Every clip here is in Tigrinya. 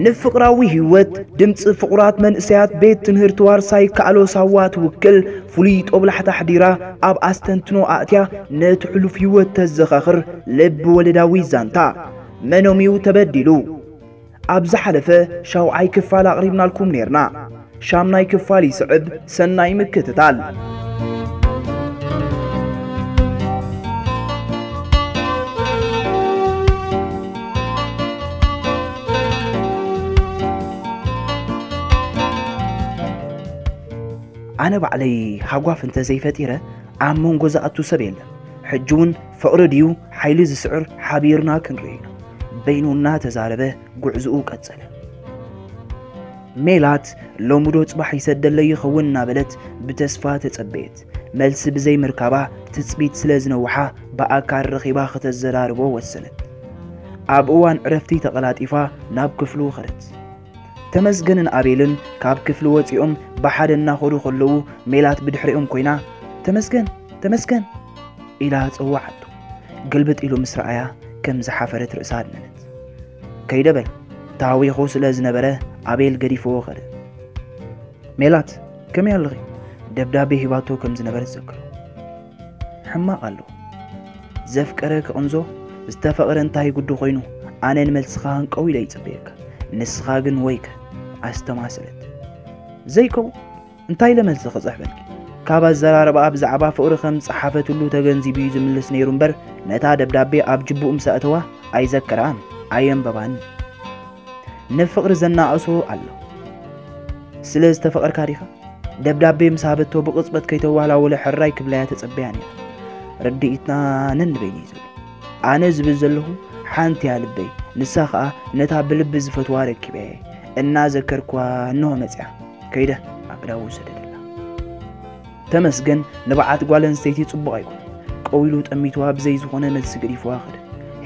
ንፍቕራዊ ህይወት ድምፂ ፍቑራት መንእሰያት ቤት ትምህርቲ ዋርሳይ ካዕሎ ሳዋ ትውክል ፍሉይ ጦብላሕታ ኣሕዲራ ኣብ ኣስተንትኖ ኣእትያ ነቲ ሕሉፍ ህይወት ተዘኻኽር ልቢ ወለዳዊ ዛንታ። መኖም እዩ ተበዲሉ? ኣብ ዝሓለፈ ሻውዓይ ክፋል ኣቕሪብናልኩም ኔርና። ሻምናይ ክፋል ይስዕብ። ሰናይ ምክትታል። ኣነ ባዕለይ ሃጓፍ እንተ ዘይፈጢረ ኣብ መንጎ ዝኣቱ ሰብ የለን። ሕጂ እውን ፍቕሪ ድዩ ሓይሊ ዝስዕር ሓቢርና ክንርኢ ኢና። በይኑ እናተዛረበ ጉዕዝኡ ቀጸለ። ሜላት ሎሚ ዶ ጽባሕ ይሰደለይ ይኸውን እናበለት ብተስፋ ተጸበየት። መልሲ ብዘይምርካባ ትጽቢት ስለ ዝነውሓ ብኣካል ረኺባ ከተዘራርቦ ወሰነት። ኣብ እዋን ዕረፍቲ ተቐላጢፋ ናብ ክፍሉ ኸደት። ተመስገንን ኣቤልን ካብ ክፍሊ ወጺኦም ብሓደ እናኸዱ ከለዉ ሜላት ብድሕሪኦም ኮይና "ተመስገን፣ ተመስገን" ኢላ ጸዋዓቶ። ግልብጥ ኢሉ ምስ ረኣያ ከም ዝሓፈረት ርእሳ ኣድነነት። "ከይደ በል" ታዊኹ ስለ ዝነበረ ኣቤል ገዲፍዎ ኸደ። "ሜላት፣ ከመይ ኣለኺ?" ደብዳቤ ሂባቶ ከም ዝነበረት ዘከሮ። "ሕማቕ ኣለኹ። ዘፍቀረ ክቕንዞ፣ ዝተፈቕረ እንታይ ጉዱ ኮይኑ፣ ኣነ ንመልስኻ ሃንቀው ኢለ ይጽበየካ። ንስኻ ግን ወይከ" ኣስተማሰለት። "ዘይከው እንታይ ኢለ መልሲ ክጽሕፈልኪ?" ካብ ኣዘራርባኣ ብዛዕባ ፍቕሪ ከም ዝጸሓፈትሉ ተገንዚቡ እዩ ዝምልስ ነይሩ እምበር፣ ነታ ደብዳቤ ኣብ ጅቡኡ ምስ ኣእተዋ ኣይዘከራን ኣየንበባን። ንፍቕሪ ዘናእሶ ኣሎ። "ስለ ዝተፈቐርካ ዲኻ?" ደብዳቤ ምስ ሃበቶ ብቕጽበት ከይተዋላወለ ሕራይ ክብላያ ተጸበያ ነይራ። ርድኢትና ነንበይኑ እዩ ዘሎ። ኣነ ዝብል ዘለኹ ሓንቲ እያ ልበይ፣ ንሳ ኸኣ ነታ ብልቢ ዝፈትዋ ረኪበ እየ። እናዘከርኳ እንሆ መጺኣ። ከይደ ኣእዳዉ ሰደደላ። ተመስገን ንብዓት ጓል ኣንስተይቲ ጽቡቕ ኣይኮነን። ቀዊሉ ጠሚትዋ ብዘይ ዝኾነ መልሲ ገዲፍዋ ኸደ።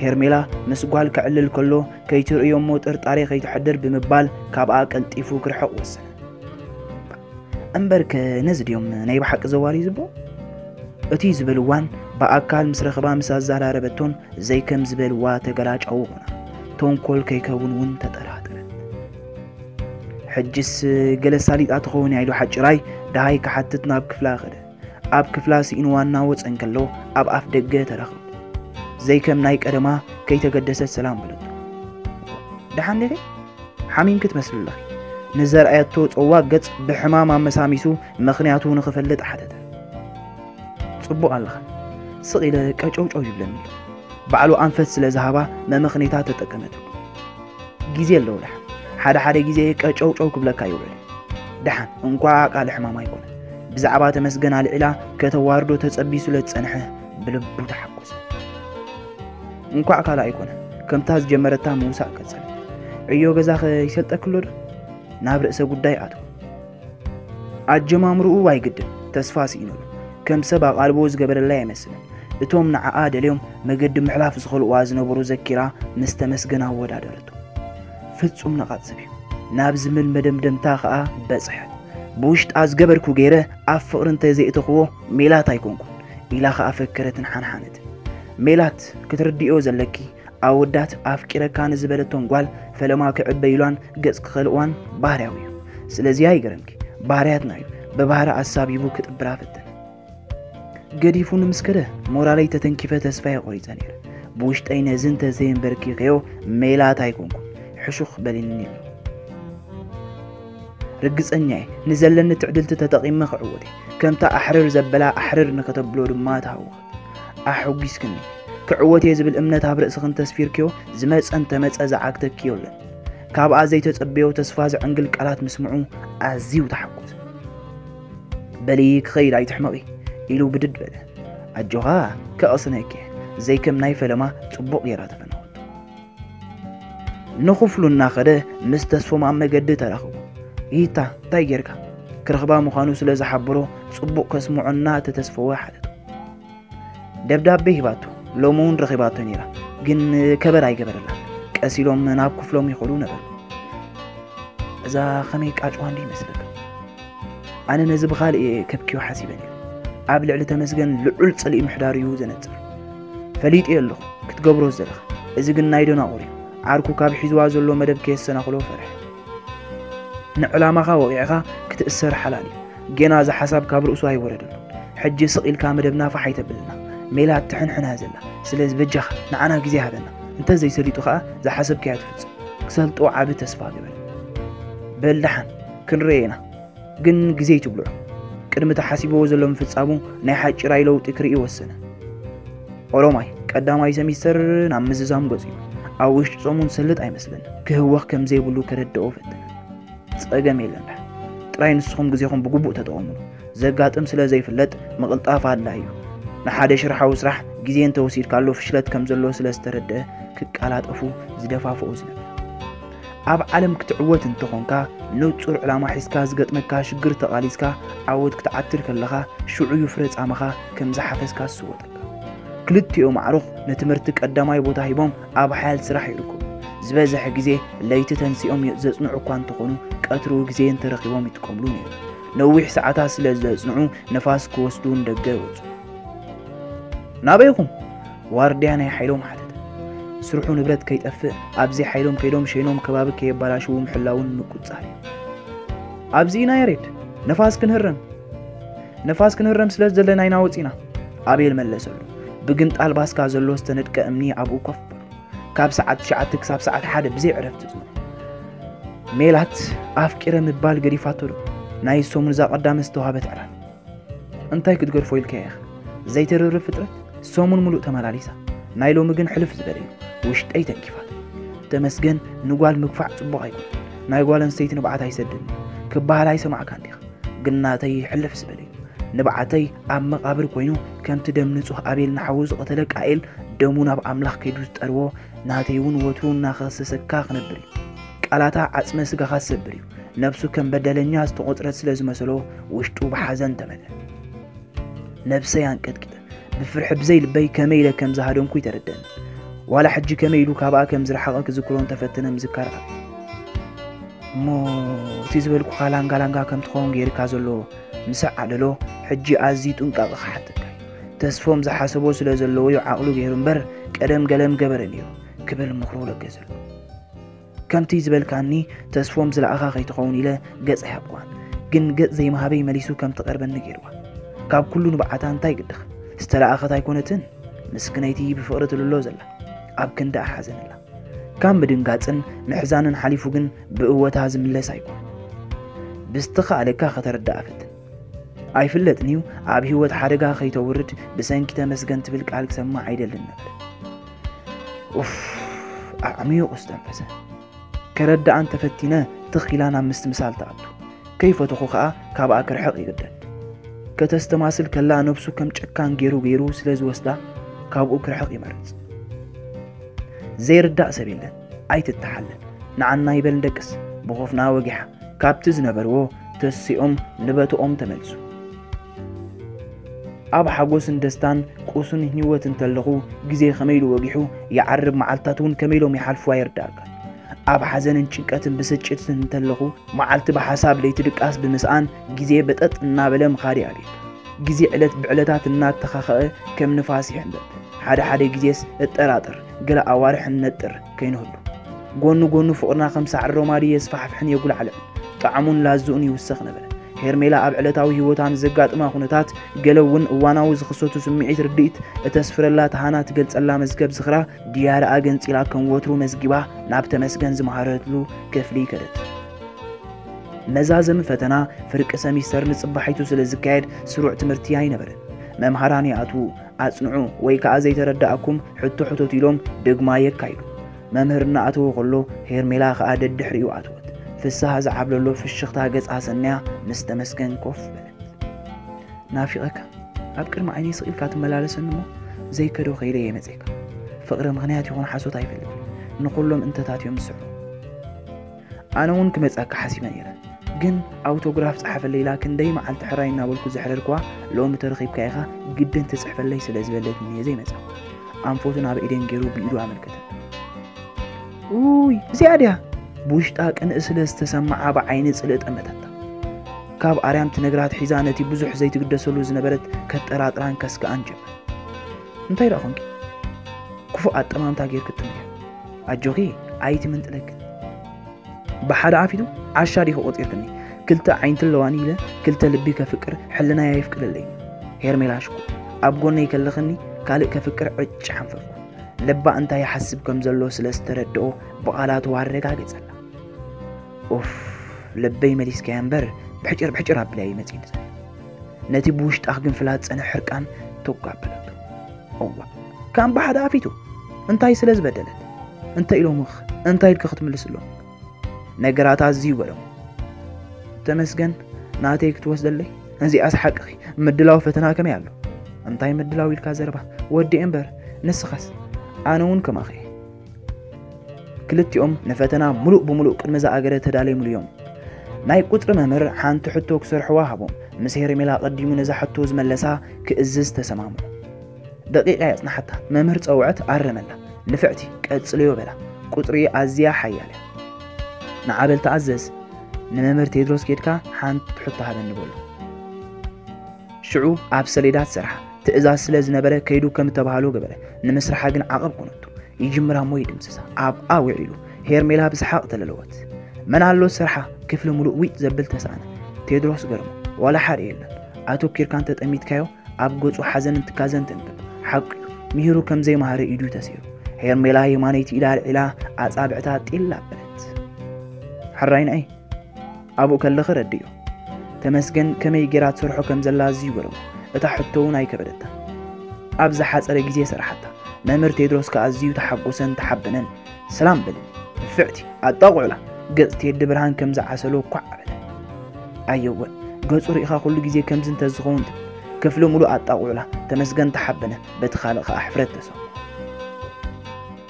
ሄርሜላ ምስ ጓል ከዕልል ከሎ ከይትርእዮ እሞ ጥርጣሬ ከይተሕድር ብምባል ካብኣ ቀልጢፉ ክርሕቕ ወሰነ። እምበርከ ነዚ ድዮም ናይ ብሓቂ ዘዋሪ ዝብሎ? እቲ ዝበልዋን ብኣካል ምስ ረኸባ ምስ ኣዘራረበቶን ዘይከም ዝበልዋ ተገላጫዊ ኾና። ተንኮል ከይከውን እውን ተጠራጠረት። ሕጅስ ገለ ሳሊጣ ትኸውን እያ ኢሉ ሓጭራይ ደሃይ ክሓትት ናብ ክፍላ ኸደ። ኣብ ክፍላ ስኢንዋ እናወጸ እንከሎ ኣብ ኣፍ ደገ ተረኽቡ። ዘይከም ናይ ቀደማ ከይተገደሰት ሰላም በለቶ። "ደሓን ዲኺ? ሓሚምኪ ትመስሊ ኣለኺ?" ንዘርኣየቶ ጸዋግ ገጽ ብሕማም ኣመሳሚሱ ምኽንያቱ ንኽፈልጥ ሓተተ። "ጽቡቕ ኣለኻ። ስቕ ኢለ ቀጨውጨው ይብለኒ ኣሎ።" ባዕሉ ኣንፈት ስለ ዝሃባ መመኽኔታ ተጠቀመትሉ። "ግዜ ኣለዎ ደሓን። ሓደ ሓደ ግዜ ቀጨውጨው ክብለካ ይውዕል። ደሓን፣ እንኳዕ ቃል ሕማም ኣይኮነ። ብዛዕባ ተመስገን ኣልዒላ ከተዋርዶ ተጸቢዩ ስለ ዝጸንሐ ብልቡ ተሓጎሰ። እንኳዕ ካልእ ኣይኮነ፣ ከምታ ዝጀመረታ ምውሳእ ቀጸለት። ዕዮ ገዛኸ ይሰልጠክሎ ዶ?" ናብ ርእሰ ጉዳይ ኣትወ። ኣጀማምርኡ ኣይግድን ተስፋ ስኢኑሉ። ከም ሰብ ኣቓልቦ ዝገበረላ ኣይመስልን። እቶም ንዓኣ ደልዮም መገዲ ምሕላፍ ዝኸልእዋ ዝነበሩ ዘኪራ ምስ ተመስገን ኣወዳደረቶ። ፍጹም ነቓጽ ሰብ እዩ። ናብ ዝብል መደምደምታ ኸኣ በጽሐ። ብውሽጣ ዝገበርኩ ገይረ ኣብ ፍቕሪ እንተ ዘይእተኽዎ ሜላት ኣይኮንኩን ኢላ ኸኣ ፈከረትን ሓንሓነትን። ሜላት ክትርድእዮ ዘለኪ ኣወዳት ኣፍቂረካ ንዝበለቶም ጓል ፈለማ ክዕበይሏን ገጽ ክኸልእዋን ባህርያዊ እዩ። ስለዚ ኣይገረምኪ፣ ባህርያትና እዩ። ብባህሪ ኣሳቢቡ ክጥብራ ፈተነ። ገዲፉ ንምስከደ ሞራለይ ተተንኪፈ ተስፋ የቆሪጸ ነይረ። ብውሽጠይ ነዚ እንተዘየንበርኪኸዮ ሜላት ኣይኮንኩን፣ ሕሹኽ በሊኒ። ርግጸኛ እየ ንዘለኒ ትዕድልቲ ተጠቒመ ክዕወት እየ። ከምታ ኣሕርር ዘበላ ኣሕርር ንከተብሎ ድማ ተሃወኸት። ኣሐጒስክኒ። ክዕወት እየ ዝብል እምነት ኣብ ርእስኽን ተስፊርክዮ ዝመጸ እንተመጸ ዝዓግተኪ የለን። ካብኣ ዘይተጸበዮ ተስፋ ዘዕንግል ቃላት ምስምዑ ኣዝዩ ተሓጎሰ። በሊ ክኸይድ ኣይትሕመቒ ኢሉ ብድድ በለ። ኣጆኻ ከቕስነኪ እየ። ዘይከም ናይ ፈለማ ጽቡቕ ጌራ ተፈነወቶ። ንኽፍሉ እናኸደ ምስ ተስፎም ኣብ መገዲ ተራኸቡ። ይታ እንታይ ጌርካ? ክረኽባ ምዃኑ ስለ ዝሓበሮ ጽቡቕ ከስምዖ እናተተስፈወ ሓተቶ። ደብዳቤ ሂባቶ፣ ሎሚ እውን ረኺባቶ ነይራ፣ ግን ከበር ኣይገበረላን። ቀስ ኢሎም ናብ ክፍሎም ይኸዱ ነበሩ። እዛ ኸመይ ቃጭዋ እንዲ ይመስለካ? ኣነ ነዚ ብኻልእ እየ ከብክዮ ሓሲበ ነይረ። ኣብ ልዕሊ ተመስገን ልዑል ጽልኢ ምሕዳሩ እዩ ዘነጽር። ፈሊጠዮ ኣለኹ ክትገብሮ ዘለኻ። እዚ ግን ናይ ደናቑር እዩ። ዓርኩ ካብ ሒዝዋ ዘሎ መደብ ከየሰናኽሎ ፈርሐ። ንዕላማኻ ወቒዕኻ ክትእሰር ሓላል እዩ። ጌና እዚ ሓሳብ ካብ ርእሱ ኣይወረደሉን። ሕጂ ስቕ ኢልካ መደብና ፋሕ ኣይተብልና። ሜላት ትሕንሕና ዘላ። ስለዚ በጃኻ ንዓና ግዜ ሃበና። እንተ ዘይሰሊጡ ኸኣ ዝሓሰብካዮ ትፍጽም። ክሰልጦ ዓቢ ተስፋ ገበረ። በል ደሓን ክንርኤ ኢና። ግን ግዜ ይትብልዑ። ቅድሚ ተሓሲብዎ ዘሎ ምፍጻሙ ናይ ሓጭራይ ለውጢ ክርኢ ወሰነ። ኦሮማይ ቀዳማይ ሰሚስተር ናብ ምዝዛም ገጹ እዩ። ኣብ ውሽጢ ሰሙን ሰልጥ ኣይመስልን። ክህወኽ ከም ዘይብሉ ከረድኦ ፈተነ። ጸገም የለን ደሓን። ጥራይ ንስኹም ግዜኹም ብግቡእ ተጠቐምሉ። ዘጋጥም ስለ ዘይፍለጥ ምቕልጣፍ ኣድላዪ እዩ። ንሓደ ሽርሓዊ ስራሕ ግዜ እንተወሲድካሉ ፍሽለት ከም ዘሎ ስለ ዝተረድአ ክቀላጠፉ ዝደፋፍኦ ዝነብር። ኣብ ዓለም ክትዕወት እንተኾንካ ንጹር ዕላማ ሒዝካ ዝገጥመካ ሽግር ተቓሊስካ ዓወት ክትዓትር ከለኻ ሽዑ እዩ ፍረ ጻማኻ ከም ዝሓፈስካ ዝስወጠካ። ክልቲኦም ኣዕሩኽ ንትምህርቲ ቀዳማይ ቦታ ሂቦም ኣብ ሓያል ስራሕ ይርከቡ። ዝበዝሐ ግዜ ለይቲ ተንሲኦም ዘጽንዑ እኳ እንተኾኑ ቀትሩ ግዜ እንተረኺቦም ይጥቀምሉ ነይሩ። ነዊሕ ሰዓታት ስለ ዘጽንዑ ንፋስ ክወስዱ ንደገ ይወጹ። ናበይ ኢኹም? ዋርድያ ናይ ሓይሎም ሓተተ። ስርሑ ንብረት ከይጠፍእ ኣብዚ ሓይሎም ከይዶም ሸይኖም ከባቢ ከየባላሽዉ ምሕላውን ምቁጽጻር እዩ። ኣብዚ ኢና ያሬድ፣ ነፋስ ክንህረም። ነፋስ ክንህረም ስለ ዘለና ኢና ወጺና፣ ኣቤል መለሰሉ። ብግንጣል ባስካ ዘሎ ዝተነድቀ እምኒ ኣብኡ ኮፍ በሉ። ካብ ሰዓት ትሽዓተ ክሳብ ሰዓት ሓደ ብዘይ ዕረፍቲ ዝነበረ። ሜላት ኣፍቂረ ምባል ገዲፋቶ ዶ? ናይ ሰሙን እዛ ቀዳመ ዝተዋህበት ዕላል። እንታይ ክትገድፎ ኢልካ ኢኻ? ዘይተርርብ ፍጥረት ሰሙን ሙሉእ ተመላሊሳ። ናይ ሎሚ ግን ሕልፍ ዝበለ እዩ። ውሽጠይ ተንኪፋት። ተመስገን ንጓል ምግፋዕ ጽቡቕ ኣይኮነን። ናይ ጓል ኣንስተይቲ ንብዓት ኣይሰድን። ክበሃል ኣይሰማዕካን ዲኻ? ግን ናተይ ሕልፍ ዝበለ እዩ። ንብዓተይ ኣብ መቓብር ኮይኑ ከምቲ ደም ንጹህ ኣቤል ንሓዉ ዝቐተለ ቃኤል ደሙ ናብ ኣምላኽ ከይዱ ዝጠርዎ ናተይ እውን ወትሩ እናኸሰሰካ ክነብር እዩ። ቃላታ ዓጽመ ስጋኻ ዝሰብር እዩ። ነብሱ ከም በደለኛ ዝተቖጽረት ስለ ዝመሰሎ ውሽጡ ብሓዘን ተመልአ። ነብሰይ ኣንቀጥቂጠ። ብፍርሒ ብዘይ ልበይ ከመይ ኢለ ከም ዝሃደምኩ ይተረደኒ። ዋላ ሕጂ ከመይ ኢሉ ካብኣ ከም ዝረሓቐ ክዝክሮ እንተፈተነ ምዝካር ኣብ እሞ እቲ ዝበልኩኻ ላንጋ ላንጋ ከም ትኸውን ገይርካ ዘሎ ምስ ዓለሎ ሕጂ ኣዝዩ ጥንቃቐ ክሓተካ እዩ። ተስፎም ዝሓሰቦ ስለ ዘለዎ እዩ ዓቕሉ ገይሩ እምበር ቀደም ገለም ገበረ ነይሩ ክብል ምኽሩ ለገሰሉ። ከምቲ ዝበልካኒ ተስፎም ዝለኣኻ ከይትኸውን ኢለ ገጽ ኣይሃብኳን። ግን ገጽ ዘይምሃበይ መሊሱ ከም ትቐርበኒ ገይርዋ። ካብ ኩሉ ንብዓታ እንታይ ግድኽ? ዝተለኣኸት ኣይኮነትን? ምስክነይቲ ብፍቕሪ ትልሎ ዘላ። ኣብ ክንዳኣ ሓዘንላ። ካብ ምድንጋጽን ምሕዛንን ሓሊፉ ግን ብእወታ ዝምለስ ኣይኮነን። ብዝተኻእለካ ከተረድኣ ፈትን። ኣይፍለጥን እዩ፣ ኣብ ህይወት ሓደጋ ከይተውርድ ብሰንኪ ተመስገን ትብል ቃል ክሰምዕ ኣይደልን ነበር። ኡፍ፣ ኣዕሚቑ ዝተንፈሰ። ከረድኣን ተፈቲነ ትኽ ኢላ ናብ ምስትምሳል ትኣቱ። ከይፈተኹ ኸኣ ካብኣ ክርሕቕ ይግደድ። ከተስተማስል ከላ ነብሱ ከም ጨካን ገይሩ ገይሩ ስለ ዝወስዳ ካብኡ ክርሕቕ ይመርጽ። ዘይርዳእ ሰብ የለን፣ ኣይትተሓለል። ንዓና ይበል ንደቅስ፣ ብኾፍና ወጊሓ ካብቲ ዝነበርዎ ተሲኦም ንበትኦም ተመልሱ። ኣብ ሓጎስን ደስታን ቁሱን ህይወት እንተለኹ ግዜ ከመይ ኢሉ ወጊሑ ይዓርብ፣ መዓልታት እውን ከመይ ኢሎም ይሓልፉ ኣይርዳእካ። ኣብ ሓዘንን ጭንቀትን ብስጭትን እንተለኹ መዓልቲ ብሓሳብ ለይቲ ድቃስ ብምስኣን ግዜ በጠጥ እናበለ ምኻድ ይኣብየካ። ግዜ ዕለት ብዕለታት እናተኻኸአ ከም ንፋስ ይሕንበብ። ሓደ ሓደ ግዜስ እጠራጠር፣ ገለ ኣዋርሕ ንነጥር ከይንህሉ። ጎኑ ጎኑ ፍቕርና ከም ሳዕሪ ሮማዲ የስፋሕፍሕን የጉላዕልዕን፣ ጣዕሙን ላዝኡን ይውሰኽ ነበረ። ሄርሜላ ኣብ ዕለታዊ ህይወታ ንዘጋጥማ ኩነታት፣ ገለ እውን እዋናዊ ዝኽሰቱ ስምዒት ርድኢት እተስፍረላ፣ ተሃና ትገልጸላ መዝገብ ዝኽራ ድያ ደኣ ገንጺላ ከም ወትሩ መዝጊባ ናብ ተመስገን ዝመሃረትሉ ክፍሊ ከደት። መዛዘሚ ፈተና ፍርቂ ሰሚስተር ንጽባሒቱ ስለ ዝካየድ ስሩዕ ትምህርቲ ኣይነበረን። መምሃራን ይኣትዉ፣ ኣጽንዑ ወይ ከኣ ዘይተረዳእኩም ሕቶ ሕተቱ ኢሎም ደግማ የካይዱ። መምህር እናኣተወ ከሎ ሄርሜላ ከኣ ደድሕሪኡ ኣተወት። ፍስሃ ዝዓብለሎ ፍሽኽታ ገጻ ሰንያ ምስ ተመስገን ኮፍ በለት። ናፊቐካ ኣብ ቅድሚ ዓይነይ ስቕ ኢልካ ትመላለሰኒ እሞ ዘይከዶ ከይደ እየ መጺእካ። ፍቕሪ ምኽንያት ይኹን ሓሶት ኣይፈልጥን። ንኹሎም እንተታት እዮም ዝስዕሩ። ኣነ እውን ክመጽኣካ ሓሲበ ነይረ፣ ግን ኣውቶግራፍ ጸሓፈለይ ኢላ ክንደይ መዓልቲ ሕራይ እናበልኩ ዘሕረርክዋ ሎሚ ተረኺብካ ኢኻ ግድን ትጽሕፈለይ ስለ ዝበለትኒ እየ ዘይመጻኹ። ኣንፈቱ ናብ ኤደን ገይሩ ብኢዱ ኣመልከተ። ውይ እዚኣ ድያ? ብውሽጣ ቅንኢ ስለ ዝተሰምዓ ብዓይኒ ጽልኢ ጠመተታ። ካብ ኣርያም ትነግራት ሒዛ ነቲ ብዙሕ ዘይትግደሰሉ ዝነበረት ከጠራጥራን ከስክኣን ጀመር። እንታይ ደኣ ኾንኪ? ክፉእ ኣጠማምታ ጌርኪ ትጥምቲ። ኣጆኺ ኣይትምንጥለክን። ብሓደ ዓፊቱ ዓሻ ዲኹ ቆጺርክኒ? ክልተ ዓይንቲ ኣለዋኒ ኢለ ክልተ ልቢ ከፍቅር ሕልናይ ኣይፍቅደለይ። ሄርሜላ ሽኮር፣ ኣብ ጎነይ ከለኽኒ ካልእ ከፍቅር ዕጭ ሓንፈፍኩ። ልባ እንታይ ይሓስብ ከም ዘሎ ስለ ዝተረድኦ ብቓላቱ ኣረጋገጸላ። ኡፍ፣ ልበይ መሊስካያ እምበር ብሕጭር ብሕጭር ኣብለያ ይመጽእ ድዛይ። ነቲ ብውሽጣ ክግንፍላ ዝጸንሕ ሕርቃን ቶግ ኣበለቶ። እዋ፣ ካም ብሓደ ኣፊቱ እንታይ ስለ ዝበደለት? እንተ ኢሎምኽ እንታይ ኢልካ ክትምልስሎም? ነገራት ኣዝዩ ገረሞ። ተመስገን፣ ናተይ ክትወስደለይ? እዚኣስ ሓቅኺ፣ ምድላው ፈተና ከመይ ኣሎ? እንታይ ምድላው ኢልካ ዘረባ? ወዲ እምበር፣ ንስኻስ? ኣነ እውን ከማኺ እየ። ክልቲኦም ንፈተና ሙሉእ ብሙሉእ ቅድሚ ዝኣገደ ተዳለይምሉ እዮም። ናይ ቁጽሪ መምህር ሓንቲ ሕቶ ክሰርሕዋ ሃቦም። ምስ ሄርሜላ ቀዲሙ ነዛ ሕቶ ዝመለሳ ክእዝዝ ተሰማምዑ። ደቂቃ የጽናሓታ። መምህር ጸውዐት ኣረመላ። ንፍዕቲ፣ ቀጽልዮ በላ። ቁጽሪ ኣዝያ ሓያል እያ። ንዓበል ተኣዘዝ። ንመምህር ቴድሮስ ኬድካ ሓንቲ ሕቶ ሃበኒ በሎ። ሽዑ ኣብ ሰሌዳ ትሰርሓ ትእዛዝ ስለ ዝነበረ ከይዱ ከም እተባህሎ ገበረ። ንምስርሓ ግን ዓቐብ ኮነቱ። ይጅምራ እሞ ይድምስሳ። ኣብኣ ውዒሉ። ሄርሜላ ብሰሓቕ ተለለወት። መን ኣሎ ዝሰርሓ? ክፍሊ ሙሉእ ዊጥ ዘብል ተሳእነ። ቴድሮስ ገርሞ። ዋላ ሓደ የለን። ኣተኪርካ እንተጠሚትካዮ ኣብ ገጹ ሓዘንን ትካዘን ተንብብ። ሓቁ እዩ። ምሂሩ ከም ዘይመሃረ ኢዱ ተሰይሩ። ሄርሜላ የማነይቲ ኢዳ ኣልዒላ ኣጻብዕታ ጢል ኣበለት። ሕራይ ንኣይ ኣብኡ ከለኺ ረድዮ። ተመስገን ከመይ ጌራ ትሰርሖ ከም ዘላ ኣዝዩ ገረሞ። እታ ሕቶ እውን ኣይከበደታን። ኣብ ዝሓጸረ ግዜ ሰርሓታ። መምህር ቴድሮስ ከኣ ኣዝዩ ተሓጎሰን ተሓበነን። ሰላም በል ንፍዕቲ ኣጣቑዕላ። ገጽ ቴዲ ብርሃን ከም ዝዓሰሎ ኳዕ ኣበለ። ኣየወ፣ ገጹ ርኢኻ ኩሉ ግዜ ከምዚ እንተዝኸውን ትብል። ክፍሊ ሙሉእ ኣጣቑዕላ። ተመስገን ተሓበነ፣ በቲ ካልእ ከኣ ሕፍረት ተሰምዖ።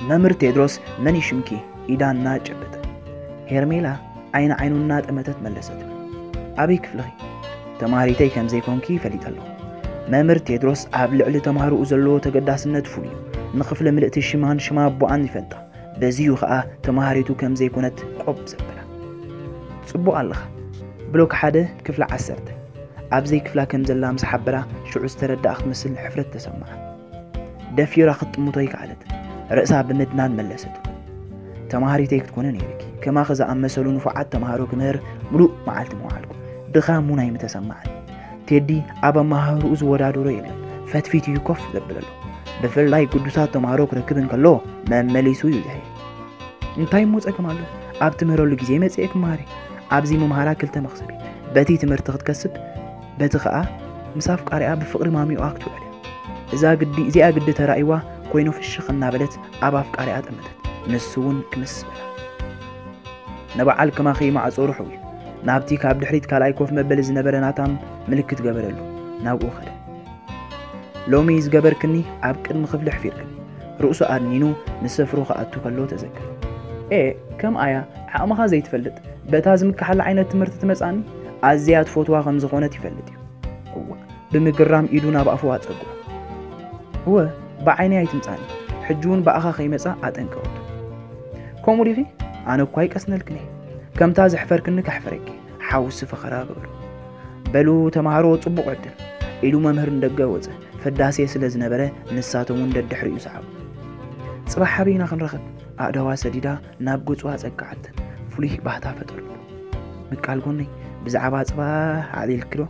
መምህር ቴድሮስ መን እዩ ሽምኪ? ኢዳ እናጨበጠ። ሄርሜላ ዓይኒ ዓይኑ እናጠመተት መለሰትሉ። ኣበይ ክፍልኺ? ተማሃሪተይ ከም ዘይኮንኪ ፈሊጠ ኣለኹ። መምህር ቴድሮስ ኣብ ልዕሊ ተማሃሮኡ ዘለዎ ተገዳስነት ፍሉይ እዩ። ንክፍሊ ምልእቲ ሽማን ሽማ ኣቦኣን ይፈልጣ። በዚዩ ኸኣ ተማሃሪቱ ከም ዘይኮነት ቆብ ዘበላ። ጽቡቕ ኣለኻ። ብሎክ ሓደ ክፍሊ ዓሰርተ። ኣብ ዘይክፍላ ከም ዘላ ምስ ሓበራ ሽዑ ዝተረድኣ ክትመስል ሕፍረት ተሰምዓ። ደፊራ ክትጥምቶ ኣይከኣለትን። ርእሳ ብምድናን መለሰት። ተማሃሪተይ ክትኮኒ ነይርኪ። ከማኺ ዝኣመሰሉ ንፉዓት ተማሃሮ ክምህር ምሉእ መዓልቲ ምውዓልኩ። ድኻም እውን ኣይምተሰማዓኒ። ቴዲ ኣብ ኣመሃህርኡ ዝወዳደሮ የለን። ፈትፊት እዩ ኮፍ ዘብለሉ። ብፍላይ ግዱሳት ተማሃሮ ክረክብ እንከሎ መመሊሱ እዩ ዝሕይ። እንታይ እሞ ጸገም ኣሎ? ኣብ ትምህረሉ ግዜ መጺኤ ክመሃር እየ። ኣብዚ ምምሃራ ክልተ መኽሰብ እዩ። በቲ ትምህርቲ ክትከስብ፣ በቲ ኸኣ ምስ ኣፍቃሪኣ ብፍቕሪ ማሚቋ ክትውዕል እያ። እዛ ግዲ፣ እዚኣ ግዲ ተራእይዋ ኮይኑ ፍሽኽ እናበለት ኣብ ኣፍቃሪኣ ጠመተት። ንሱ እውን ክምስ በላ። ንበዓል ከማኺ ማዕጾ ርሑቕ እዩ። ናብቲ ካብ ድሕሪት ካልኣይ ኮፍ መበሊ ዝነበረ ናታን ምልክት ገበረሉ። ናብኡ ኸደ። ሎሚ ዝገበርክኒ ኣብ ቅድሚ ክፍሊ ኣሕፊርክኒ። ርእሱ ኣድኒኑ ንስፍሩ ክኣቱ ከሎ ተዘከረ። ኤ፣ ከም ኣያ ዓቕምኻ ዘይትፈልጥ፣ በታ ዝምክሓላ ዓይነት ትምህርቲ ትመጽኣኒ ኣዝያ ትፈትዋ ከም ዝኾነት ይፈልጥ እዩ። እዋ፣ ብምግራም ኢዱ ናብ ኣፉ ኣጸግዖ። እወ፣ ብዓይነይ ኣይትምጻኒ፣ ሕጂ እውን ብኣኻ ከይመጻ ኣጠንቀቐቶ። ከምኡ ዲኺ? ኣነ እኳ ኣይቀስነልክን እየ። ከምታ ዘሕፈርክኒ ከሕፍረኪ፣ ሓውሲ ፈኸራ ገበሩ። በሉ ተማሃሮ፣ ጽቡቕ ዕድል፣ ኢሉ መምህር ንደገ ወጸ። ፈዳሴ ስለ ዝነበረ ንሳቶም እውን ደድሕሪኡ ሰዓቡ። ጽባሕ ኣበይ ኢና ክንረኸብ? ኣእዳዋ ሰዲዳ ናብ ገጹ ኣጸግዓተን። ፍሉይ ባህታ ፈጠረሉ። ምቃል ጎነይ፣ ብዛዕባ ጽባሕ ኣዕሊልኪ ዶ?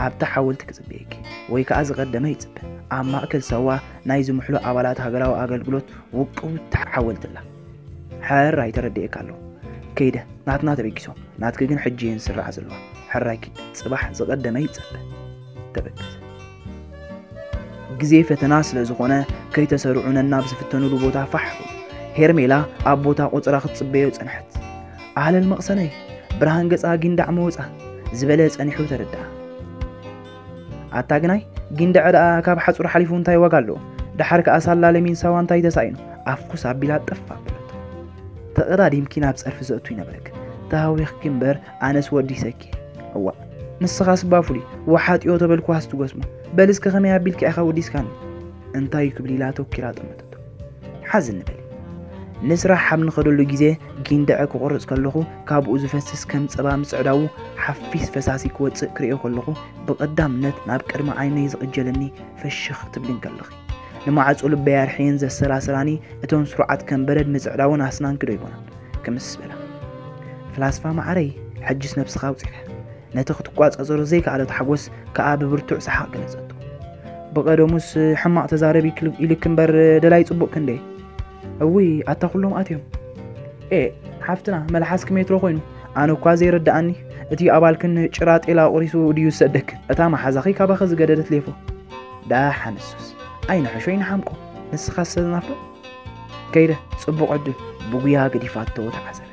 ኣብታ ሓወልቲ ክጽበየኪ፣ ወይ ከኣ ዝቐደመ ይጽበ። ኣብ ማእከል ሳዋ ናይ ዝምሕሉ ኣባላት ሃገራዊ ኣገልግሎት ውቅብቲ ሓወልቲ ኣላ። ሕራይ ተረዲኤካ ኣለኹ። ከይደ፣ ናትና ተበጊሶም፣ ናትኪ ግን ሕጂ እየን ዝስርዓ ዘለዋ። ሕራይ ኪድ፣ ጽባሕ ዝቐደመ ይጸበ። ተበገሰ። ግዜ ፈተና ስለ ዝኾነ፣ ከይተሰርዑ ነናብ ዝፍተኑሉ ቦታ ፋሕ በሉ። ሄርሜላ ኣብ ቦታ ቆጽራ ክትጽበዮ ጸንሐት። ኣህለል መቕሰነይ፣ ብርሃን ገጻ ጊንዳዕ መወጻ፣ ዝበለ ጸኒሑ ተረድኣ። ኣታ ግናይ፣ ጊንዳዕ ደኣ ካብ ሓጹር ሓሊፉ እንታይ ዋጋ ኣለዎ? ደሓር ከኣ ሳላ ለሚን ሳዋ እንታይ ተሳኢኑ? ኣፍኩስ ኣቢላ ጠፍ ኣበለቶ። ተቐዳዲምኪ ናብ ጸርፊ ዘእቱ ይነበረክ። ተሃዊኽኪ እምበር ኣነስ ወዲሰኪ። እዋእ፣ ንስኻስ እባ ፍሉይ፣ ወሓጥዮ ተበልኩዋስ ትጎስሞ። በል እስከ ከመይ ኣቢልካ ኢኻ ወዲስካኒ? እንታይ እዩ ክብል ኢላ ኣተኪራ ጠመተቶ። ሓዝኒ በሊ። ንስራሕ ኣብ ንኸደሉ ግዜ ጊንዳዕ ክቆርጽ ከለኹ ካብኡ ዝፈስስ ከም ጸባ ምጽዕዳዉ ሓፊስ ፈሳሲ ክወጽእ ክርእዮ ከለኹ ብቐዳምነት ናብ ቅድሚ ዓይነይ ዝቕጀለኒ ፍሽኽ ትብሊ እንከለኺ። ንማዕጾ ልበይ ኣርሕየን ዘሰላስላኒ እተን ስሩዓት ከም በረድ ምጽዕዳውን ኣስናንኪ ዶ ይኾና ክምስ በላ። ፍላስፋ መዓረይ፣ ሕጅስ ነብስኻ ኣውጺኻ። ነቲ ክትቋጸጸሮ ዘይከኣለት ሓጎስ ከኣ ብብርቱዕ ሰሓቕ ገለጸቶ። ብቐደሙስ ሕማቕ ተዛረቢ ኢልክ እምበር ደላይ ጽቡቕ ክንደይ። እውይ ኣታ ኩሎም ኣትዮም። ኤ ሓፍትና፣ መልሓስኪ ሜትሮ ኮይኑ። ኣነ እኳ ዘይረድኣኒ፣ እቲ ኣባልክን ጭራ ጤላ ቁሪሱ ድዩ ዝሰደክ? እታ መሓዛኺ ካባኺ ዝገደደት ሌፎ። ዳሓንሱስ ኣይንሕሾ ይንሓምቆ። ንስኻ ሰዝናፍሎ ከይደ ጽቡቕ ዕድል ብጉያ ገዲፋቶ ተዓዘበት።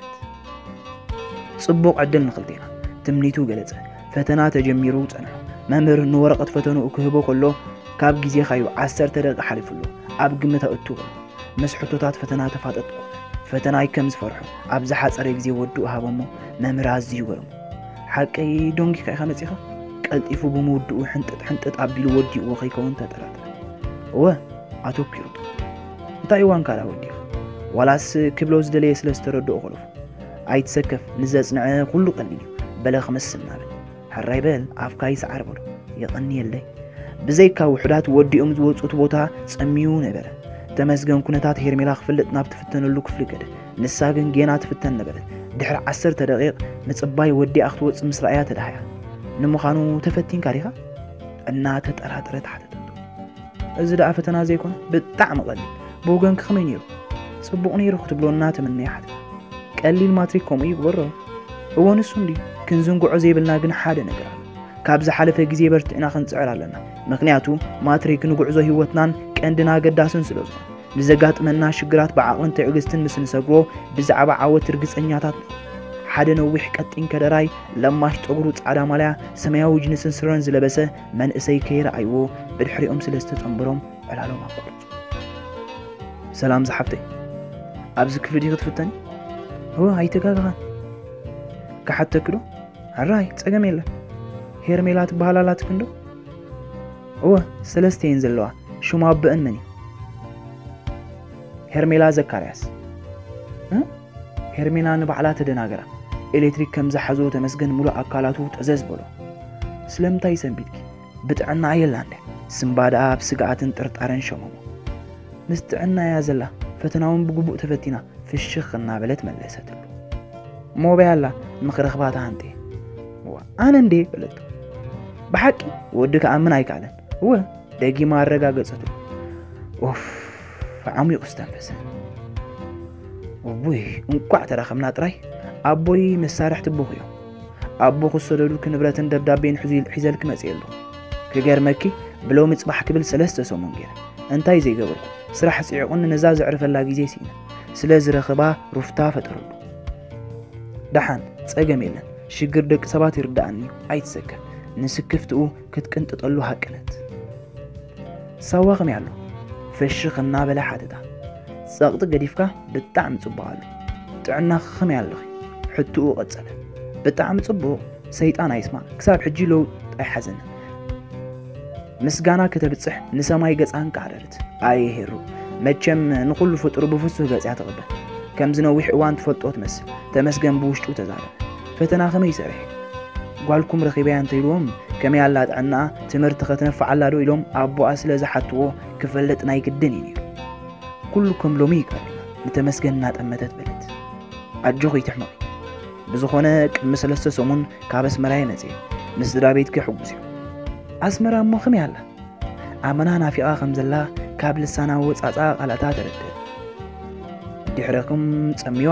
ጽቡቕ ዕድል ንኽልቴና ትምኒቱ ገለጸ። ፈተና ተጀሚሩ ጸንሑ። መምህር ንወረቐት ፈተንኡ ክህቦ ከሎ ካብ ግዜኻዩ ዓሰርተ ደቂቕ ሓሊፉ ኣሎ፣ ኣብ ግምት ኣእቱ በሎ። ምስ ሕቶታት ፈተና ተፋጠጥኩ። ፈተናይ ከም ዝፈርሖ ኣብ ዝሓጸረ ግዜ ወድኡ ሃቦሞ። መምህር ኣዝዩ ገርሙ። ሓቀይ ዶንጊካ ኢኻ መጺኻ? ቀልጢፉ ብምውድኡ ሕንጥጥ ሕንጥጥ ኣቢሉ ወዲእዎ ከይከውን ተጠራጠረ። እወ ኣተኪሩ። እንታይ እዋን ካላ ወዲኡ? ዋላስ ክብሎ ዝደለየ ስለ ዝተረድኦ ኮለፉ። ኣይትሰከፍ፣ ንዘጽንዐ ኩሉ ቀሊል እዩ። በለ ክምስ እናበል። ሕራይ በል ኣፍካ ይስዓር በሎ። የቐንየለይ። ብዘይካ ውሑዳት ወዲኦም ዝወጹ እቲ ቦታ ጸሚዩ ነበረ። ተመስገን ኩነታት ሄርሜላ ክፍልጥ ናብ ትፍተነሉ ክፍሊ ከደ። ንሳ ግን ጌና ትፍተን ነበረት። ድሕሪ ዓሰርተ ደቂቕ ምጽባይ ወዲኣ ክትወጽእ ምስ ረኣያ ተዳህያ። ንምዃኑ ተፈቲንካ ዲኻ? እናተጠራጠረት ሓተተቶ። እዚ ደኣ ፈተና ዘይኮነ ብጣዕሚ ቀሊል። ብወገንኪ ከመይ ነይሩ? ጽቡቕ ነይሩ ክትብሎ እናተመነየ ሓተተ። ቀሊል ማትሪክ ከምኡ ይግበሮ። እወ ንሱ እንድዩ። ክንዝንግዖ ዘይብልና ግን ሓደ ነገር ኣሎ። ካብ ዝሓለፈ ግዜ በርቲዕና ክንጽዕር ኣለና። ምኽንያቱ ማትሪክ ንጉዕዞ ህይወትናን ቀንድን ኣገዳስን ስለ ዝኾነ። ንዘጋጥመና ሽግራት ብዓቕልን ትዕግስትን ምስ ንሰግሮ ብዛዕባ ዓወት ርግጸኛታት ንኾን። ሓደ ነዊሕ ቀጢን ከደራይ ለማሽ ጸጉሩ ጻዕዳ ማልያ ሰማያዊ ጅንስን ስረን ዝለበሰ መንእሰይ ከይረኣይዎ ብድሕሪኦም ስለ ዝተጸንበሮም ዕላሎም ኣቋርጹ። ሰላም ዝሓፍተይ፣ ኣብዚ ክፍሊ ዲኺ ትፍተኒ? እወ ኣይተጋግኻን። ክሓተኪ ዶ? ሕራይ ጸገም የለን። ሄርሜላ ትበሃል ኣላትክን ዶ? እወ ሰለስተ እየን ዘለዋ። ሽሙ ኣቦአን መን እዩ? ሄርሜላ ዘካርያስ። እ? ሄርሜላ ንባዕላ ተደናገራ። ኤሌክትሪክ ከም ዝሓዞ ተመስገን ሙሉእ ኣካላቱ ጠዘዝ በሎ። ስለምንታይ ሰንቢድኪ? ብጥዕና የላን ድያ? ስምባ ደኣ ብስግኣትን ጥርጣረን ሸመሞ። ምስ ጥዕና እያ ዘላ፣ ፈተና እውን ብግቡእ ተፈቲና፣ ፍሽኽ እናበለት መለሰትሉ። እሞ በይ ኣላ ንኽረኽባ ተሃንጥየ። እዋ፣ ኣነ እንዴ በለቶ። ብሓቂ ወዲ ክኣምን ኣይከኣለን። እወ፣ ደጊማ ኣረጋገጸትሉ። ኡፍ፣ ዓሚቑ ዝተንፈሰ። እውይ፣ እንቋዕ ተራኸብና ጥራይ። ኣቦይ መሳርሕቲ ኣቦኺ እዮም። ኣቦ ክሰደዱልኪ ንብረትን ደብዳቤን ሒዙ-፣ ሒዘልኪ መጽየ ኣለኹ። ክገርመኪ፣ ብሎሚ ጽባሕ ክብል ሰለስተ ሰሙን ገይረ። እንታይ ዘይገበርኩ? ስራሕ ጽዒቑኒ ነዛ ዘዕርፈላ ግዜ ስኢነ። ስለ ዝረኽባ ሩፍታ ፈጠረሉ። ደሓን፣ ጸገም የለን። ሽግር ደቂ ሰባት ይርድኣኒ እዩ። ኣይትሰከፍ። ንስክፍትኡ ክትቅንጥጠሉ ሃቀነት። ሳዋ ከመይ ኣሎ? ፍሽኽ እናበለ ሓተታ። ጸቕጢ ገዲፍካ ብጣዕሚ ጽቡቕ ኣሎ። ጥዕናኺ ከመይ ኣለኺ? ሕቶኡ ቀጸለ። ብጣዕሚ ጽቡቕ፣ ሰይጣን ኣይስማዕ፣ ክሳብ ሕጂ ለውጢ ኣይሓዘንን። ምስጋና ከተብጽሕ ንሰማይ ገጻ እንቃዕረረት። ኣየ ሄሩ፣ መቸም ንኹሉ ፍጡር ብፍሱህ ገጽ እያ ትቕበል። ከምዚ ነዊሕ እዋን ትፈልጦ ትመስል። ተመስገን ብውሽጡ ተዛረበ። ፈተና ከመይ ይሰርሕ? ጓልኩም ረኺበያ እንተ ኢልዎም፣ ከመይ ኣላ ጥዕናኣ፣ ትምህርቲ ኸትነፍዓላ ዶ ኢሎም ኣቦኣ ስለ ዝሓትዎ ክፈልጥ ናይ ግድን እዩ ነይሩ። ኩሉ ከም ሎሚ ይቀርና፣ ንተመስገን እናጠመተት በለት። ኣጆኺ ይትሕመቒ። ብዝኾነ ቅድሚ ሰለስተ ሰሙን ካብ ኣስመራ እየ መጽየ። ምስ ስድራ ቤትኪ ሕጉስ እዮም። ኣስመራ እሞ ከመይ ኣላ? ኣመና ናፊቓ ከም ዘላ ካብ ልሳና ወጻጻ ቃላታ ተረድእ። ድሕረኹም ጸሚዋ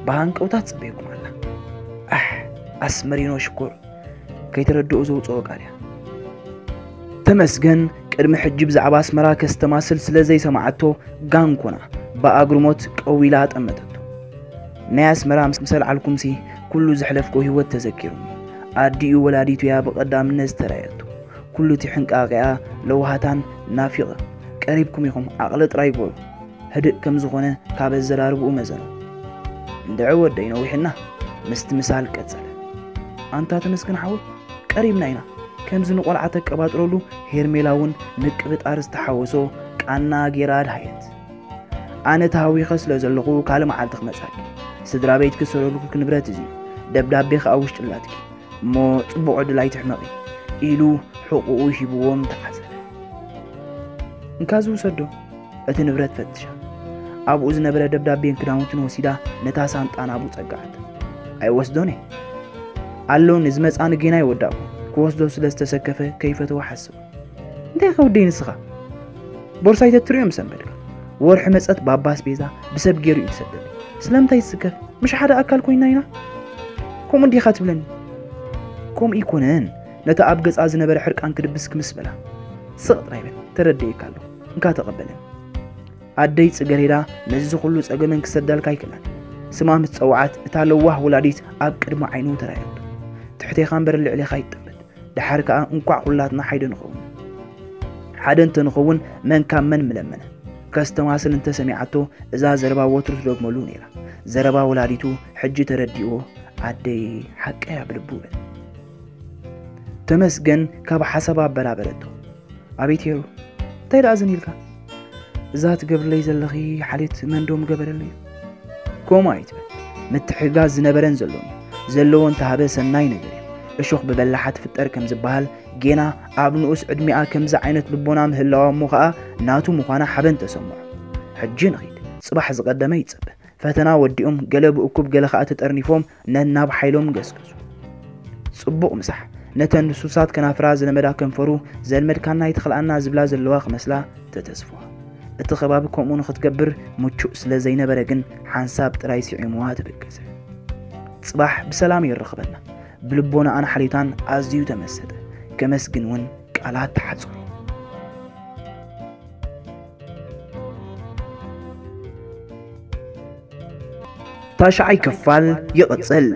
ብሃንቀውታ ትጽበየኩም ኣላ። ኣሕ፣ ኣስመሪኖ ሽኮር ከይተረድኦ ዘውጽኦ ቃል እያ። ተመስገን ቅድሚ ሕጂ ብዛዕባ ኣስመራ ከስተማስል ስለ ዘይሰማዓቶ ጋንኮና ብኣግርሞት ቀዊላ ጠመተቶ። ናይ ኣስመራ ምስ ኣልዓልኩምሲ ኩሉ ዘሕለፍኮ ህይወት ተዘኪሩኒ። ኣዲኡ ወላዲቱ እያ ብቐዳምነት ዝተራእየቶ። ኩሉ እቲ ሕንቃቐኣ ለውሃታን ናፊቕ ቀሪብኩም ኢኹም ዓቕሊ ጥራይ ግበሩ። ህድእ ከም ዝኾነ ካብ ኣዘራርብኡ መዘኖ። እንድዒ ወደይ ነዊሕና ምስቲ ምሳል ቀጸለ። ኣንታ ተመስገን ሓወይ ቀሪብና ኢና። ከምዚ ንቖልዓ ተቀባጥረሉ ሄርሜላ እውን ምቅብጣር ዝተሓወሶ ቃና ጌራ ኣድሃየት። ኣነ ተሃዊኸ ስለ ዘለኹ ካልእ መዓልቲ ክመጻኪ። ስድራ ቤትኪ ዝሰደዱልኪ ንብረት እዚ እዩ። ደብዳቤ ከኣ ውሽጢ ኣላትኪ። እሞ ጽቡቕ ዕድል ኣይትሕመቒ ኢሉ ሕቑኡ ሂብዎም ተዓዘበ። እንካ ዝውሰዶ። እቲ ንብረት ፈትሻ ኣብኡ ዝነበረ ደብዳቤን ክዳውንትን ወሲዳ ነታ ሳንጣ ናብኡ ጸጋዓት። ኣይወስዶን እየ። ኣሎኒ ዝመጻኒ ጌና ይወዳእኩ። ክወስዶ ስለ ዝተሰከፈ ከይፈተወ ሓስብ። እንታይ ከውደይ ንስኻ? ቦርሳይ ተትሪኦ ምስ ኣንበልካ። ወርሒ መጸት ባባ ኣስቤዛ ብሰብ ገይሩ እዩ ዝሰደኒ። ስለምንታይ ትስከፍ? ምሽ ሓደ ኣካል ኮይና ኢና? ከምኡ እንዲኻ ትብለኒ? ከምኡ ይኮነን። ነታ ኣብ ገጻ ዝነበረ ሕርቃን ክድብስ ክምስ በላ። ስቕ ጥራይ በል፣ ተረደየካ ኣለኹ። እንካ ተቐበለኒ። ኣደይ ጽገሬዳ ነዚ ኩሉ ጸገመን ክሰዳልካ ኣይክእላን። ስማ ምስ ጸውዓት እታ ለዋህ ወላዲት ኣብ ቅድሚ ዓይኑ ተራእየቶ። ትሕቴኻ እምበር ልዕሌኻ ይጠመት። ደሓር ከኣ እንቋዕ ኩላትና ሓደ ንኸውን። ሓደ እንተንኸውን መን ካብ መን ምለመነ። ከስተማስል እንተሰሚዓቶ እዛ ዘረባ ወትሩ ትደግመሉ ነይራ። ዘረባ ወላዲቱ ሕጂ ተረዲእዎ ኣደይ ሓቀያ ብልቡ በለ። ተመስገን ካብ ሓሳብ ኣበራበረቶ። ኣቤት ሄሩ፣ እንታይ ደኣ ዝን ኢልካ? እዛ ትገብርለይ ዘለኺ ሓሌት መን ዶ ምገበረለይ? ከምኡ ኣይትበል። ምትሕግጋዝ ዝነበረን ዘሎን እዩ። ዘለዎ እንተሃበ ሰናይ ነገር እዩ። እሾኽ ብበላሓ ትፍጠር ከም ዝበሃል፣ ጌና ኣብ ንኡስ ዕድሚኣ ከምዚ ዓይነት ልቦና ምህላዋ እሞ ኸኣ ናቱ ምዃና ሓበን ተሰምዖ። ሕጂ ንኺድ፣ ጽባሕ ዝቐደመ ይጸበ። ፈተና ወዲኦም፣ ገለ ብእኩብ ገለ ኸኣ ተጠርኒፎም ነናብ ሓይሎም ገስገሱ። ጽቡቕ ምሳሕ፣ ነተን ልሱሳት ከናፍራ ዝለመዳ ከንፈሩ ዘልመድካና ይትኽልኣና ዝብላ ዘለዋ ክመስላ ተተስፍዋ። እቲ ከባቢ ከምኡ ንኽትገብር ምቹእ ስለ ዘይነበረ ግን ሓንሳብ ጥራይ ስዒምዋ ተበገሰ። ጽባሕ ብሰላም የራኽበና። ብልቦናኣን ሓልዮታን ኣዝዩ ተመሰጠ። ከመስግን እውን ቃላት ተሓጽሩ። ታሽዓይ ክፋል ይቕጽል።